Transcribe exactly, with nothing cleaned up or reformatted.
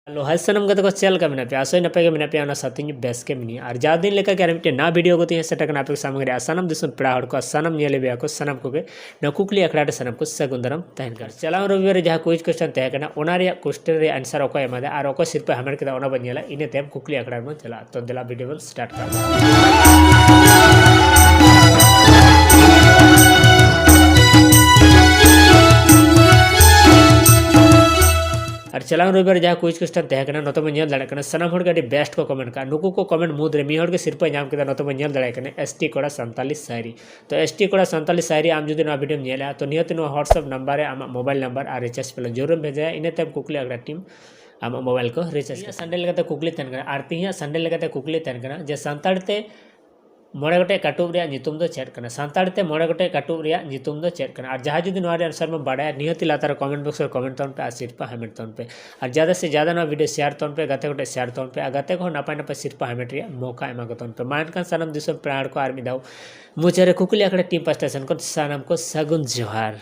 Hello, ᱦᱟᱭ ᱥᱟᱱᱟᱢ ᱜᱟᱛᱮ ᱠᱚ, ᱪᱮᱫ ᱞᱮᱠᱟ ᱢᱮᱱᱟᱜ ᱯᱮᱭᱟ? ᱟᱥᱚᱭ ᱱᱟᱯᱟᱭ ᱜᱮ ᱢᱮᱱᱟᱜ ᱯᱮᱭᱟ, ᱚᱱᱟ ᱥᱟᱶᱛᱮ ᱤᱧ ᱵᱮᱥ ᱜᱮ ᱢᱤᱱᱟᱹᱧᱟ᱾ ᱟᱨ ᱡᱟᱣ ᱫᱤᱱ ᱞᱮᱠᱟ ᱜᱮ ᱟᱨ ᱢᱤᱫᱴᱮᱱ ᱱᱟᱣᱟ ᱵᱷᱤᱰᱤᱭᱳ ᱠᱚᱛᱮ ᱤᱧ ᱥᱮᱴᱮᱨ ᱠᱟᱱᱟ ᱟᱯᱮ ᱥᱟᱢᱟᱝ ᱨᱮ᱾ ᱟᱨ ᱥᱟᱱᱟᱢ ᱫᱤᱥᱚᱢ ᱯᱮᱲᱟ ᱦᱚᱲ ᱠᱚ, ᱥᱟᱱᱟᱢ ᱧᱮᱞᱮᱫ ᱯᱮᱭᱟ ᱠᱚ, ᱥᱟᱱᱟᱢ ᱠᱚᱜᱮ ᱱᱚᱣᱟ ᱠᱩᱠᱞᱤ ᱟᱠᱷᱲᱟ ᱨᱮ ᱥᱟᱱᱟᱢ ᱠᱚ ᱥᱟᱹᱜᱩᱱ ᱫᱟᱨᱟᱢ ᱛᱟᱦᱮᱱ ᱠᱟᱱᱟ᱾ ᱪᱟᱞᱟᱣ ᱨᱚᱵᱤᱵᱟᱨ ᱨᱮ ᱡᱟᱦᱟᱸ quiz question ᱛᱟᱦᱮᱸ ᱠᱟᱱᱟ, ᱚᱱᱟ ᱨᱮᱭᱟᱜ question ᱨᱮᱭᱟᱜ answer ᱚᱠᱚᱭ ᱮᱢᱟᱫᱟ ᱟᱨ ᱚᱠᱚᱭ ᱥᱤᱨᱯᱟᱹ ᱦᱟᱢᱮᱴ ᱠᱮᱫᱟ, ᱚᱱᱟ ᱵᱚᱱ ᱧᱮᱞᱟ᱾ ᱤᱱᱟᱹ ᱛᱟᱭᱚᱢ ᱠᱩᱠᱞᱤ ᱟᱠᱷᱲᱟ ᱨᱮᱵᱚᱱ ᱪᱟᱞᱟᱜᱼᱟ᱾ ᱛᱚ ᱫᱮᱞᱟ ᱵᱷᱤᱰᱤᱭᱳ ᱵᱚᱱ start ᱠᱟᱜᱼᱟ᱾ ᱟᱨ ᱪᱟᱞᱟᱣ ᱨᱚᱵᱤᱵᱟᱨ ᱡᱟᱦᱟᱸ quiz question ᱛᱟᱦᱮᱸ ᱠᱟᱱᱟ, ᱱᱚᱛᱮ ᱵᱚᱱ ᱧᱮᱞ ᱫᱟᱲᱮᱭᱟᱜ ᱠᱟᱱᱟ, ᱥᱟᱱᱟᱢ ᱦᱚᱲ ᱜᱮ ᱟᱹᱰᱤ best ᱠᱚ comment ᱠᱟᱜᱼᱟ᱾ ᱱᱩᱠᱩ ᱠᱚ comment ᱢᱩᱫᱽ ᱨᱮ ᱢᱤᱫ ᱦᱚᱲ ᱜᱮ ᱥᱤᱨᱯᱟᱹᱭ ᱧᱟᱢ ᱠᱮᱫᱟ᱾ ᱱᱚᱛᱮ ᱵᱚᱱ ᱧᱮᱞ ᱫᱟᱲᱮᱭᱟᱜ ᱠᱟᱱᱟ, S T ᱠᱚᱲᱟ ᱥᱟᱱᱛᱟᱞᱤ ᱥᱟᱭᱨᱤ᱾ ᱛᱚ S T ᱠᱚᱲᱟ ᱥᱟᱱᱛᱟᱞᱤ ᱥᱟᱭᱨᱤ, ᱟᱢ ᱡᱩᱫᱤ ᱱᱚᱣᱟ ᱵᱷᱤᱰᱤᱭᱳᱢ ᱧᱮᱞᱟ, ᱛᱚ ᱱᱤᱦᱟᱹᱛ ᱱᱚᱣᱟ WhatsApp ᱱᱟᱢᱵᱟᱨ ᱨᱮ ᱟᱢᱟᱜ mobile ᱱᱟᱢᱵᱟᱨ ᱟᱨ recharge plan ᱡᱟᱹᱨᱩᱲᱮᱢ ᱵᱷᱮᱡᱟᱭᱟ᱾ ᱤᱱᱟᱹ ᱛᱟᱭᱚᱢ ᱠᱩᱠᱞᱤ ᱟᱠᱷᱲᱟ team ᱟᱢᱟᱜ mobile ᱠᱚ recharge ᱠᱟᱜᱼᱟ᱾ ᱥᱟᱱᱰᱮ ᱞᱮᱠᱟᱛᱮ ᱠᱩᱠᱞᱤ ᱛᱟᱦᱮᱱ ᱠᱟᱱᱟ, ᱟᱨ ᱛᱮᱦᱮᱧᱟᱜ ᱥᱟᱱᱰᱮ ᱞᱮᱠᱟᱛᱮ ᱠᱩᱠᱞᱤ ᱛᱟᱦᱮᱱ ᱠᱟᱱᱟ ᱡᱮ ᱥᱟᱱᱛᱟᱲ ᱛᱮ ᱢᱚᱬᱮ ᱜᱚᱴᱮᱡ ᱠᱟᱹᱴᱩᱵ ᱨᱮᱭᱟᱜ ᱧᱩᱛᱩᱢ ᱫᱚ ᱪᱮᱫ ᱠᱟᱱᱟ? ᱥᱟᱱᱛᱟᱲ ᱛᱮ ᱢᱚᱬᱮ ᱜᱚᱴᱮᱡ ᱠᱟᱹᱴᱩᱵ ᱨᱮᱭᱟᱜ ᱧᱩᱛᱩᱢ ᱫᱚ ᱪᱮᱫ ᱠᱟᱱᱟ? ᱟᱨ ᱡᱟᱦᱟᱸᱭ ᱡᱩᱫᱤ ᱱᱚᱣᱟ ᱨᱮᱭᱟᱜ answer ᱵᱚᱱ ᱵᱟᱲᱟᱭᱟ, ᱱᱤᱦᱟᱹᱛᱤ ᱞᱟᱛᱟᱨ ᱨᱮ comment box ᱨᱮ comment ᱛᱟᱵᱚᱱ ᱯᱮ ᱟᱨ ᱥᱤᱨᱯᱟᱹ ᱦᱟᱢᱮᱴ ᱛᱟᱵᱚᱱ ᱯᱮ᱾ ᱟᱨ ᱡᱟᱫᱟ ᱥᱮ ᱡᱟᱫᱟ ᱱᱚᱣᱟ ᱵᱷᱤᱰᱤᱭᱳ share ᱛᱟᱵᱚᱱ ᱯᱮ, ᱜᱟᱛᱮ ᱠᱚᱴᱷᱮᱱ share ᱛᱟᱵᱚᱱ ᱯᱮ, ᱟᱨ ᱜᱟᱛᱮ ᱠᱚᱦᱚᱸ ᱱᱟᱯᱟᱭ ᱱᱟᱯᱟᱭ ᱥᱤᱨᱯᱟᱹ ᱦᱟᱢᱮᱴ ᱨᱮᱭᱟᱜ ᱢᱚᱠᱟ ᱮᱢᱟ ᱠᱚ ᱛᱟᱵᱚᱱ ᱯᱮ᱾ ᱢᱟ ᱮᱱᱠᱷᱟᱱ ᱥᱟᱱᱟᱢ ᱫᱤᱥᱚᱢ ᱯᱮᱲᱟ ᱦᱚᱲ ᱠᱚ ᱟᱨ ᱢᱤᱫ ᱫᱷᱟᱣ ᱢᱩᱪᱟᱹᱫ ᱨᱮ ᱠᱩᱠᱞᱤ ᱟᱠᱷᱲᱟ team ᱯᱟᱥᱴᱟ ᱥᱮᱱ ᱠᱷᱚᱱ ᱥᱟᱱᱟᱢ ᱠᱚ ᱥᱟᱹᱜᱩᱱ ᱡᱚᱦᱟᱨ᱾